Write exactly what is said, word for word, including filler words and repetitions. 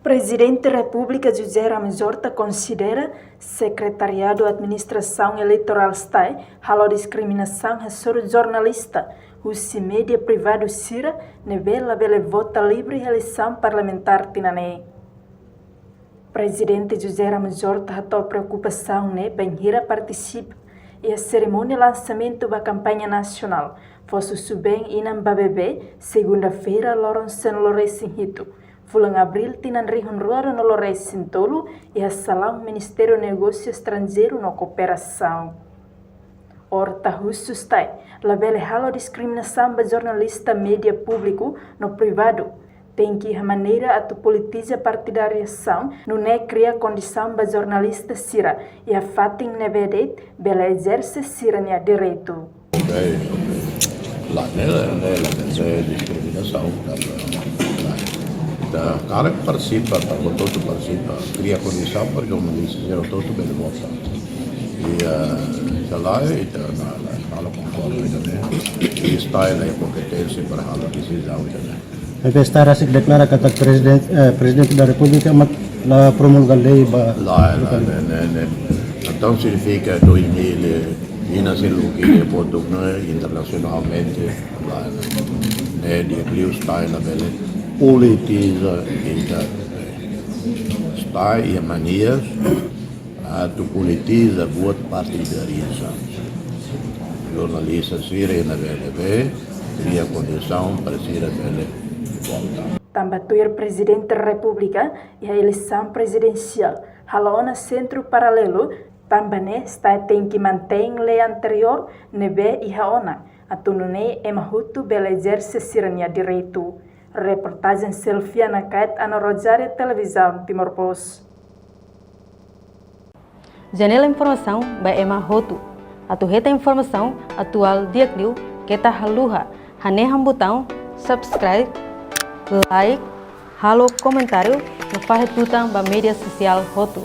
Prezidente Repúblika José Ramos Horta konsidera Sekretariadu Administrasaun Eleitorál STAE halo diskriminasaun hasoru jornalista husi média privadu sira ne'ebé labele vota livre eleisaun parlamentár tinan ne'e. Prezidente José Ramos Horta hato'o preokupasaun ne'e bainhira partisipa iha serimónia lansamentu ba kampaña nasionál Fó Susubeen Inan ba Bebé, segunda-feira, loron sanulu-resin-hitu, fulan Abríl, tinan rihun rua ruanulu-resin-tolu, iha salaun Ministériu Negósiu Estranjeiru no Kooperasaun. Horta husu STAE labele halo diskriminasaun ba jornalista média públiku no privadu. Tenke iha maneira atu politiza partidarizasaun, nune'e kria kondisaun ba jornalista sira iha fatin ne'ebé de'it bele ezerse sira-nia direitu. Ok, ok. La, ne'e, ne'e, la, ne'e diskriminasaun, la, la. Ita karik partisipa, ita hotu-hotu partisipa, kria kondisaun para jornalista sira hotu-hotu bele vota. I, eh, ita la, ita la, la, la, la konkorda, ne'e. I STAE la iha kompeténsia para halo desizaun, ne'e. Maibé STAE rasik deklara katak Prezidente, eh, Prezidente da Repúblika mak la promulga lei ba. La, la, ne'e, ne'e, ne'e. Entaun signifika dois mil e, inan seluk ne'e, portu, ne'e, internasionalmente, la, ne'e, di'ak liu STAE labele politiza, ita, STAE iha mania atu politiza buat partidarizasaun. Jornalista sira iha ne'ebé-ne'ebé, kria kondisaun para sira bele vota. Tanba tuir Prezidente Repúblika, iha eleisaun prezidensiál halo ona sentru paralelu, tanba ne'e STAE tenke mantein lei anteriór ne'ebé iha ona, atu nune'e ema hotu bele ezerse sira-nia direitu. Reportajen Selfiana Kait, Ana Rosário, Televizaun Timor Post. Janela informasaun ba ema hotu. Atu hetan informasaun atuál di'ak liu, keta haluha hanehan butaun subscribe, like, halo komentáriu no fahe tutan ba média sosiál hotu.